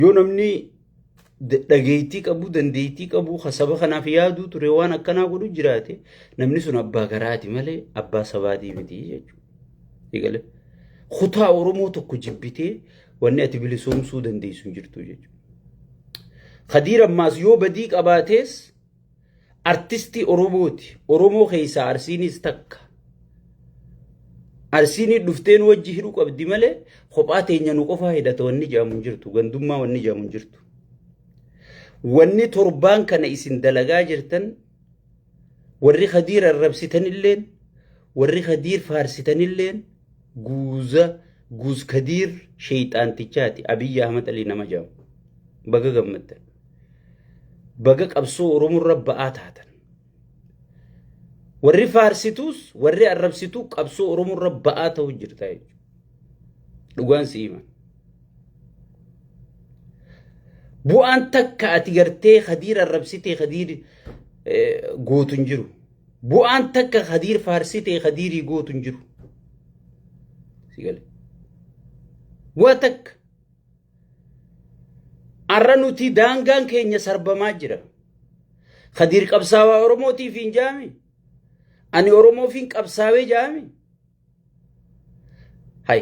Yoo namni dhageettii qabu, dandeettii qabu, ka saba kanaaf yaaduu ture waan akkanaa godhu jiraate, namni sun abbaa garaati malee abbaa sabaatii miti jechuudha. Eegale. Kutaa Oromoo tokko jibbitee wanni ati bilisoomsuu dandeessu hin jirtu jechuudha. Khadiir ammaas yoo badii qabaatees artistii Oromooti. Oromoo keessaa Arsiinis takka. Arsiinii dhuftee nu wajji hidhuu qabdi malee kophaa teenya nu qofaa hidhata wanni jedhamu hin jirtu. Gandummaa wanni jedhamu hin jirtu. Wanni torbaan kana isin dalagaa jirtan, warri Khadiir arrabsitanilleen, warri Khadiir faarsitanilleen, guuza guuz Khadiir sheeyxaantichaati Abiyyi Ahmad Alii nama jedhamu. Baga gammaddan. Baga qabsoo Oromoo irra ba'aa taatan. Warri faarsituus warri arrabsituu qabsoo Oromoo irra ba'aa ta'uu jirta jechuudha. Dhugaan si hima. Bu'aan takka ati gartee Khadiir arrabsitee Khadiir gootu hin jiru. Bu'aan takka Khadiir faarsitee Khadiirii gootu hin jiru. Si gale. Waa takka. Arra nuti daangaan keenya sarbamaa jira. Khadiir qabsaawaa Oromootiif hin jaami. Ani Oromoof hin qabsaawee jaami. Hay.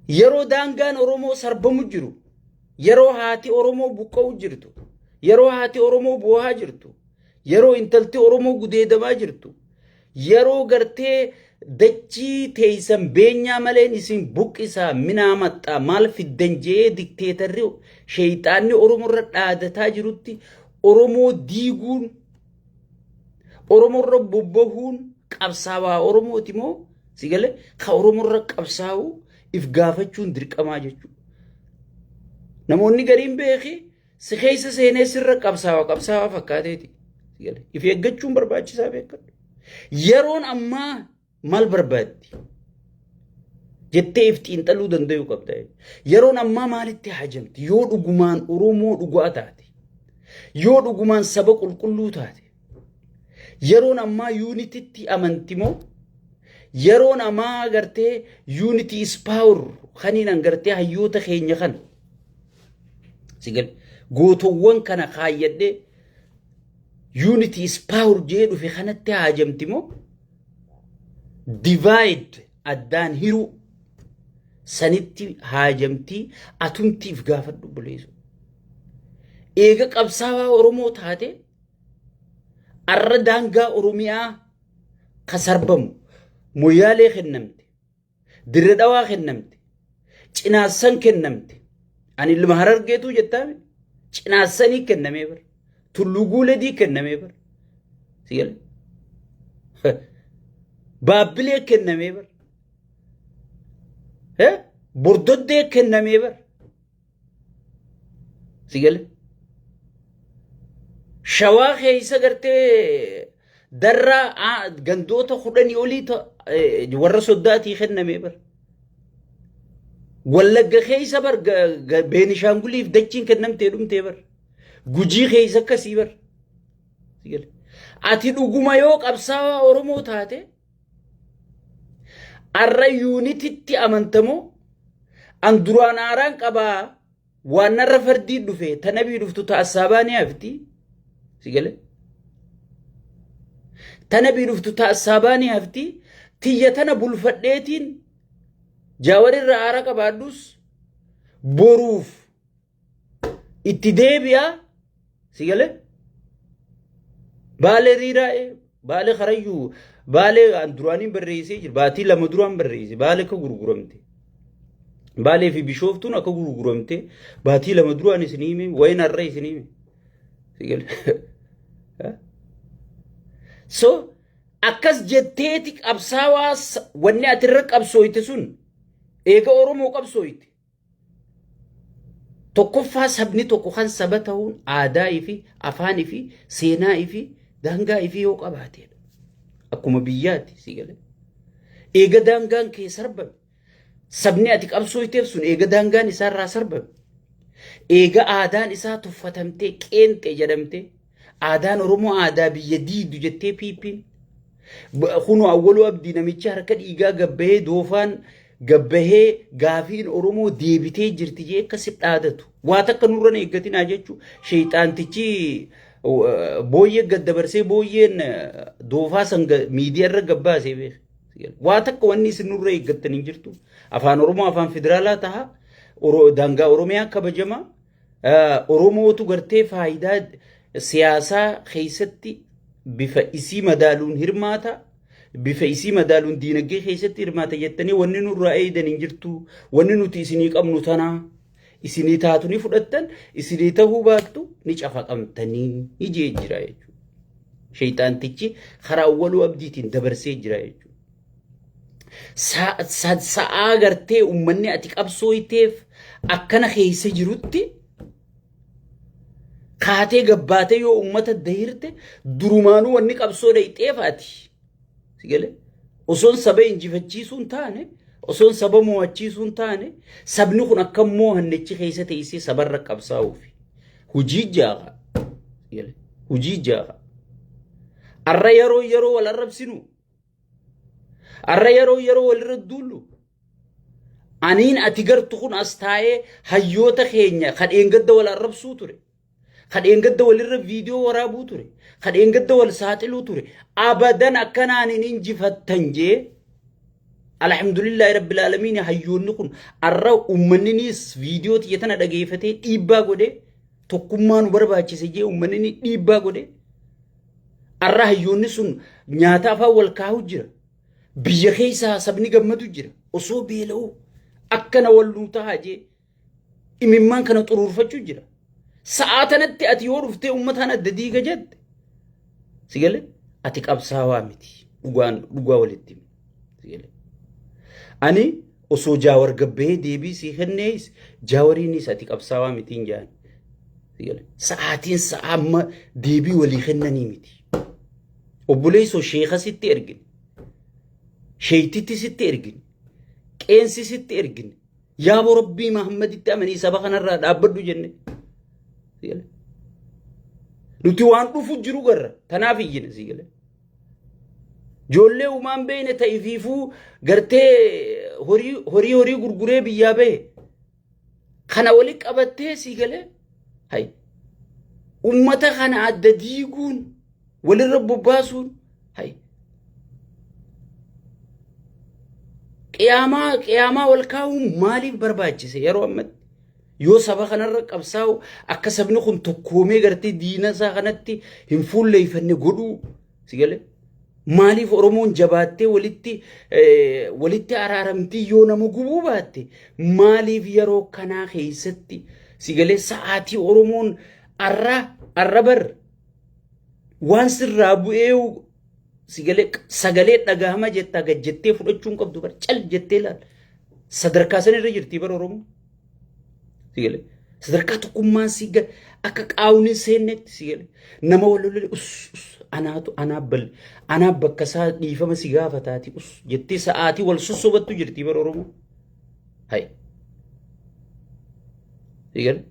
Yeroo daangaan Oromoo sarbamu jiru, yeroo haati Oromoo buqqa'u jirtu, yeroo haati Oromoo boohaa jirtu, yeroo intalti Oromoo gudeedamaa jirtu, yeroo gartee dachii teeysan beenyaa maleen isin buqqisaa minaa maxxaa maal fiddan je'ee dikteetarri sheeyxaanni Oromoo irra dhaadataa jirutti, Oromoo diiguun, Oromoo irra bobbahuun qabsaawaa Oromooti moo? Si galee, ka Oromoo irra qabsaa'u if gaafachuun dirqamaa jechuudha. Namoonni gariin beeki si keessa seenee sirra qabsaawa qabsaawaa fakkaateeti. Si galee, if eeggachuun barbaachisaa beekadhu. Yeroon ammaa maal barbaaddi? Jettee if xiinxaluu danda'uu qabda. Yeroon ammaa maalitti haajamti? Yoo dhugumaan Oromoo dhugaa taate, yoo dhugumaan saba qulqulluu taate, yeroon ammaa unity tti amanti moo, yeroon ammaa gartee unity is power kaniin an gartee hayyoota keenya kana si gale gootowwan kana kaayyadhee unity is power jee dhufe kanatti haajamti moo, divide, addaan hiruu sanitti haajamtii? Atumtiif gaafadhu buleessu. Eega qabsaawaa Oromoo taate, arra daangaa Oromiyaa ka sarbamu, Moyyaalee kennamte, Dirre Dhawaa kennamte, Cinaassan kennamte. Ani ilma Harargeetuu jettaame, Cinaassanii kennamee bara. Tulluu Guuledii kennamee bara. Si gale? Baabbilee kennamee bara. Bordoddee kennamee bara. Si gale? Shawaa keessa gartee darraa gandoota 10 olii warra soddaatii kennamee bara. Wallagga keessa bar Beenishaanguliif dachiin kennamtee dhumtee bar. Gujii keessa akkasii bar. Si gale? Ati dhuguma yoo qabsaawaa Oromoo taate, arra unity tti amantamoo, an duraan aaraan qabaa, waan narra fardii dhufe tanabii dhuftu ta assaabaa ni hafti. Si gale? Tanabii dhuftu ta assaabaa ni hafti. Tiyya tana bulfadheetiin jaawarirra aara qabaadhus boruuf itti deebi'a. Si gale? Baalee riiraa'e, Baalee Karayyuu, Baalee an duraaniin barreessee jira. Baatii 2 duraan barreesse. Baalee akka gurguramte. Baalee fi Bishooftuun akka gurguramte baatii 2 duraan isin hime, wayin har'a isin hime. Si gale? So akkas jetteeti qabsaawaa wanni ati irra qabsooyte sun eega Oromoo qabsooyte. Tokkoffaa, sabni tokko kan saba ta'uun aadaa fi afaanii fi seenaa fi daangaa fi yoo qabaatedha. Akkuma biyyaatti, si galee. Eega daangaan kee sarbame, sabni ati qabsooyteef sun eega daangaan isaarraa sarbame, eega aadaan isaa tuffatamtee qeenxee jedhamtee, aadaan Oromoo aadaa biyya diidu jettee piippiin. Kunoo Awwaluu Abdii namichi harka dhiigaa gabbahee doofaan Gabbahee gaafiin Oromoo deebitee jirti jee akka si dhaadatu. Waa takka nurra hin eeggatinaa jechuu sheexaantichi booyyee gad dabarsee booyyeen doofaa san miidiyaa irra gabbaasee beeka. Waa takka wanni isin nurra eeggattan hin jirtu. Afaan Oromoo afaan federaalaa taha. Daangaa Oromiyaa kabajama. Oromootu gartee faayidaa siyaasaa keessatti bifa isii madaaluun hirmaata. Bifa isii madaaluun diinagdee keessatti hirmaata jettanii wanni nurraa eeydan hin jirtu. Wanni nuti isinii qabnu tanaa. Isinii taatu ni fudhattan, isinii tahuu baattu ni cafaqamtanii ni jee jira jechuudha. Sheyxaantichi karaa awwaluu abdiitiin dabarsee jira jechuudha. Sa'aa gartee uummanni ati qabsooyteef akkana keessa jirutti kaatee gabbaatee yoo uummata dahirte durumaanuu wanni qabsoo dhayxeef ati. Si galee? Osoon saba injifachiisuu hin taane, osoon saba mo'achiisuu hin taane, sabni kun akka mo'annechi keessa teessee sabarra qabsaa'uufi. Hujii jaaha. Si galee? Hujii jaaha. Arra yeroo yeroo wal arrabsinu. Arra yeroo yeroo walirra duullu. Aniin ati gartu kun as taa'ee hayyoota keenya kan dheengadda wal arrabsuu ture. Kan dheengadda walirra viidiyoo waraabuu ture. Kan dheengadda wal saaxiluu ture. Abadan akkanaan hin injifattan jee. Alhamdulillahi rabbil aalamiin hayyoonni kun arra uummanninis viidiyoo tiyya tana dhageeffatee dhiibbaa godhee tokkummaa nu barbaachise jee uummanni dhiibbaa godhee arra hayyoonni sun nyaata afaan wal kaa'u jira. Biyya keessaa sabni gammadu jira. Osoo beela'uu akkana wal nuu tahaa jee imimmaan kana xuruurfachuu jira. Sa'aa tanatti ati yoo dhuftee uummataan adda diiga jette si galee ati qabsaawaa miti dhugaan dhugaa walitti himi. Si galee. Ani osoo jaawar gabbahee deebii sii kennees jaawariinis ati qabsaawaa miti hin jaan. Si galee. Sa'aatiin sa'aa amma deebii walii kennanii miti. Obboleessoo sheeka sitti ergine. Sheeytitti sitti ergine. Qeensi sitti ergine. Yaaboo Rabbii Muhammaditti amanii saba kanarraa dhaabbadhu jenne. Nuti waan dhufu jiru garra. Tanaaf iyyina sii galee. Ijoollee uumaan beeyne ta'ifiifuu gartee horii horii horii gurguree biyyaa bahe. Kana wali qabattee sii galee. Hay. Ummata kana adda diiguun walirra bobbaasuun hay. Qiyaamaa qiyaamaa wal kaa'uun maaliif barbaachise yeroo ammatti? Yoo saba kanarra qabsaa'u akka sabni kun tokkoomee gartee diina isaa kanatti hin fuulleeffanne godhuu si galee? Maaliif Oromoon jabaattee walitti walitti araaramtii yoo nama gubuu baatte maaliif yeroo kanaa keessatti si galee sa'aatii Oromoon arra arra bar waan sirraa bu'ee si galee sagalee dhagahama jettaa gad jettee fudhachuu hin qabdu bar cal jettee laal sadarkaa san irra jirtii bar Oromoo si galee sadarkaa tokkummaan si gale akka qaawni hin seennetti si galee nama wal lolole us us anaatu anaa bal anaa bakka isaa dhiifama si gaafataati us jettee sa'aatii wal sossobattu jirtii bar Oromoo hay si galee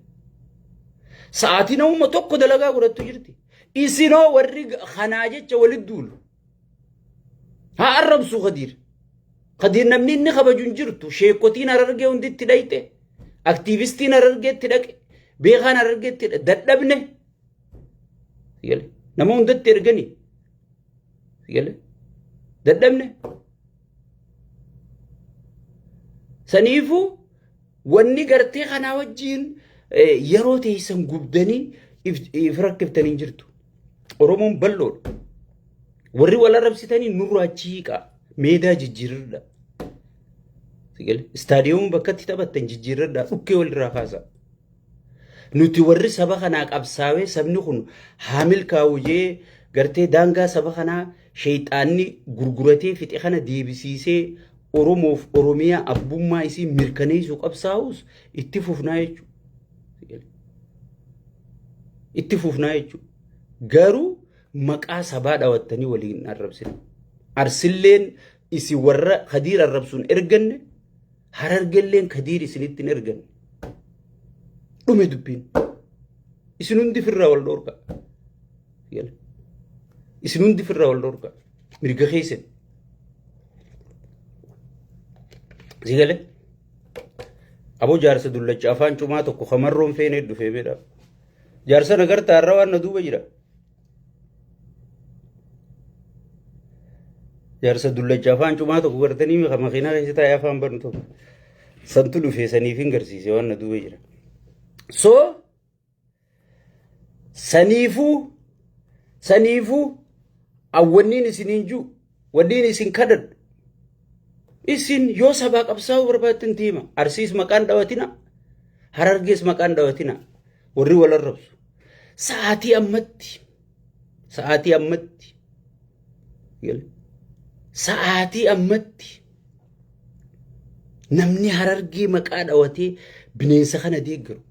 sa'aatii namuma tokko dalagaa godhattu jirti. Isinoo warri kanaa jecha walitti duulu. Haa arrabsu Khadiir. Khadiir namni inni kabaju hin jirtu. Sheekotiin Harargee hundi itti dhayxe. Aktiivistiin Harargee itti dhaqe. Beekaan Harargee itti dhaqe. Dadhabne. Nama hundatti ergani. Dadhabne. Saniifuu wanni gartee kanaa wajjiin yeroo teessan gubdanii if rakkiftanii hin jirtu. Oromoon bal'oodha. Warri wal arrabsitanii nurraa achi hiiqaa. Meedaa jijjiirradha. Istaadiyoomii bakka itti taphattan jijjiirradha. Dhukkee walirraa kaasaa. Nuti warri saba kanaa qabsaawee sabni kun haa milkaa'u jee gartee daangaa saba kanaa sheeyxaanni gurguratee fixe kana deebisiisee Oromoof Oromiyaa abbummaa isii mirkaneessuu qabsaa'us itti fufnaa jechuudha. Itti fufnaa jechuudha. Garuu maqaa sabaa dhawattanii waliin arrabsina. Arsilleen isin warra Kadiir arrabsuun erganne Harargelleen Kadiir isinitti hin erganne. Dhume dubbiin. Isin hundi firraa wal dhoorka. Isin hundi firraa wal dhoorka. Mirga keessan. Si galee? Aboo jaarsa dullacha afaan cumaa tokko kamarroon feenee dhufee beedha. Jaarsa nagartaa irra waan na duuba jira. Jaarsa dullacha afaan cumaa tokko gartanii kan makiinaa keessa taa'ee afaan banu tokko. Santu dhufee saniif hin garsiise waan na duuba jira. So saniifuu saniifuu awwanniin isiniin jiru wanniin isin kadhadhu isin yoo sabaa qabsaa'uu barbaaddan deema. Arsiis maqaan dhawatina, Harargees maqaan dhawatina, warri wal arrabsu. Sa'aatii ammatti sa'aatii ammatti sa'aatii ammatti namni Harargee maqaa dhawatee bineensa kana deeggaru.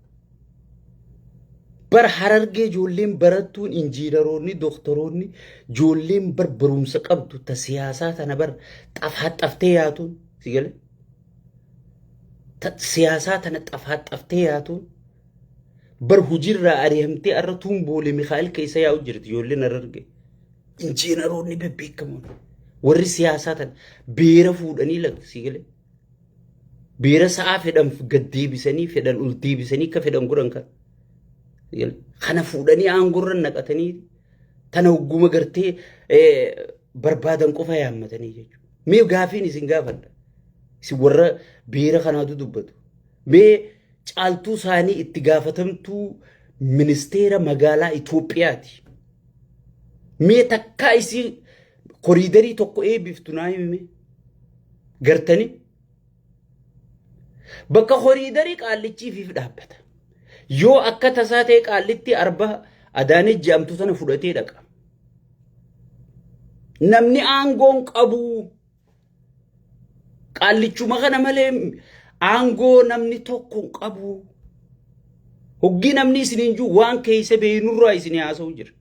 Bar Harargee ijoolleen barattuun, injiinaroonni, doktoroonni, ijoolleen bar barumsa qabdu ta siyaasaa tana bar xafaaxaftee yaatuun, si galee, ta siyaasaa tana xafaaxaftee yaatuun bar hojiirraa ari'amtee arra tuun Boolee Mikaa'el keessa yaa'u jirti. Ijoolleen Harargee injiinaroonni bebbeekamoon warri siyaasaa tana beera fuudhanii laga, si galee, beera sa'aa fedhan gad deebisanii, fedhan ol deebisanii, akka fedhan godhan kan kana fuudhanii aangorra naqatanii tana hogguma gartee barbaadan qofa yaammatanii jechuudha. Mee gaafiin isin gaafadha. Isin warra beera kanaatu dubbatu. Mee Caaltuu isaanii itti gaafatamtuu ministeera magaalaa Itoophiyaati. Mee takkaa isii koriidarii tokko eebbiftu naa himi. Gartanii? Bakka koriidarii qaallichiifiif dhaabbata. Yoo akka tasaa ta'e qaallitti arba Adaanech jedhamtu tana fudhatee dhaqa. Namni aangoon qabu qaallichuma kana malee aangoo namni tokko hin qabu. Hoggii namni isiniin jiru waan keessa beeynurraa isinii haasa'u jira.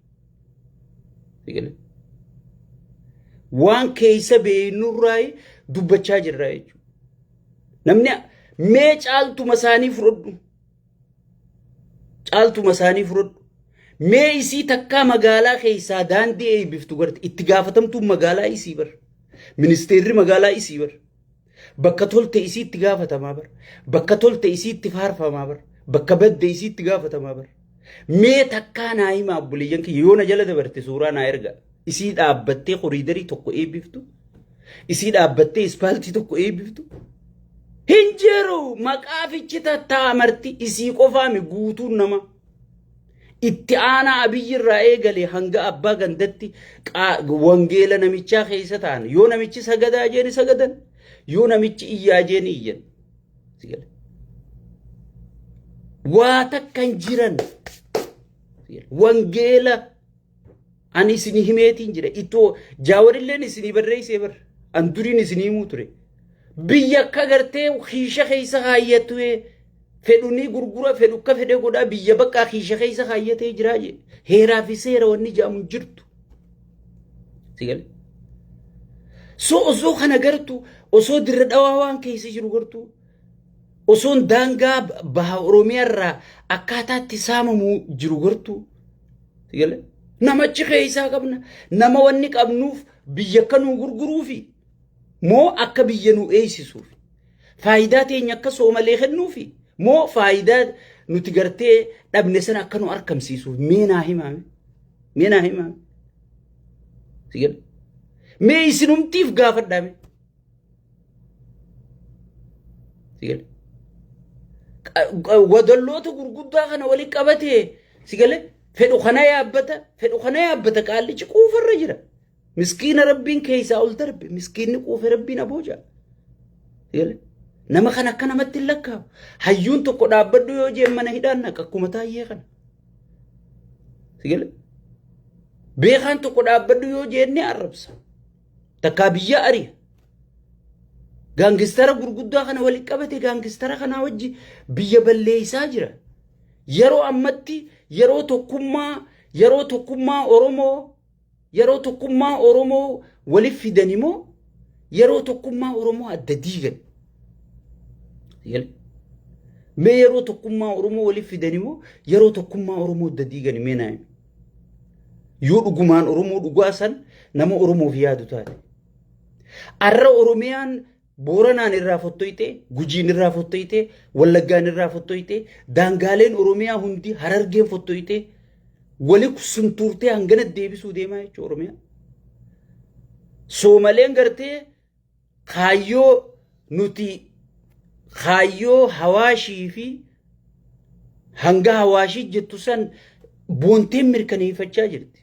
Waan keessa beeynurraa dubbachaa jirra jechuudha. Namni mee caaltuma isaanii fudhadhu. Caaltuma isaanii fudhadhu. Mee isii takkaa magaalaa keessaa daandii eebbiftu garte, itti gaafatamtuun magaalaa isii bar. Ministeerri magaalaa isii bar. Bakka tolte isii itti gaafatamaa bar. Bakka tolte isii itti faarfamaa bar. Bakka badde isii itti gaafatamaa bar. Mee takkaa naa himaa obboleeyyan kiyya, yoo na jala dabarte suuraa naa erga. Isii dhaabbattee koriidarii tokko eebbiftu. Isii dhaabbattee ispaaltii tokko eebbiftu. Hin jiru, maqaa fichi tattaamarti isii qofaami guutuun nama. Itti aanaa Abiyyi irraa eegalee hanga abbaa gandatti wangeela namichaa keessa ta'an, yoo namichi sagadaa jeeni sagadan, yoo namichi iyyaa jeeni iyyan. Waa takka hin jiran. Wangeela ani isinii himeetiin jira. Itoo jaawarilleen isinii barreessee bar. An duriin isinii himuu ture. Biyya akka gartee kiisha keessa kaayyattu fedhu ni gurgura, fedhu akka fedhe godhaa, biyya bakka kiisha keessa kaayyatee jiraa jee. Heeraa fi seera wanni jedhamu hin jirtu. Si galee? So osoo kana gartu, osoo Dirra Dhawaa waan keessa jiru gartu, osoon daangaa baha Oromiyaa irraa akkaataatti saamamu jiru gartu, si galee? Namachi keessaa qabna. Nama wanni qabnuuf biyya akka nuu gurguruufi moo akka biyya nu eeysisuuf? Faayidaa teenya akka Soomalee kennuufi moo faayidaa nuti gartee dhabne sana akka nu argamsiisuuf? Mee naa himaame. Mee naa himaame. Si galee? Mee isinumtiif gaafadhaa mee. Si galee? Wadalloota gurguddaa kana walitti qabatee, si galee, fedhu kana yaabbata, fedhu kana yaabbata, qaallichi quufarra jira. Miskiina Rabbiin keessaa ol darbe, miskiinni quufe Rabbiin abooja. Si galee? Nama kana akka namatti hin lakkaa'u. Hayyuun tokko dhaabbadhu yoo jeen mana hidhaan naqa akkuma taayyee kana. Si galee? Beekaan tokko dhaabbadhu yoo jeen ni arrabsa. Takkaa biyya ari'a. Gaangistara gurguddaa kana walitti qabate, gaangistara kanaa wajji biyya balleessaa jira. Yeroo ammatti yeroo tokkummaa Oromoo waliif fidan immoo yeroo tokkummaa Oromoo adda diigan. Mee yeroo tokkummaa Oromoo waliif fidan immoo yeroo tokkummaa Oromoo adda diigan, mee naa himi. Yoo dhugumaan Oromoo dhugaa san nama Oromoof yaadu taate. Arra Oromiyaan Booranaan irraa fottoytee, Gujiin irraa fottoytee, Wallaggaan irraa fottoytee, daangaaleen Oromiyaa hundi, Harargeen fottoytee, wali suntuurtee hangana deebisuu deemaa jechuudha Oromiyaa. Soomaleen gartee kaayyoo nuti kaayyoo Hawaashii fi hanga Hawaashii jettu san boonteen mirkaneeffachaa jirti.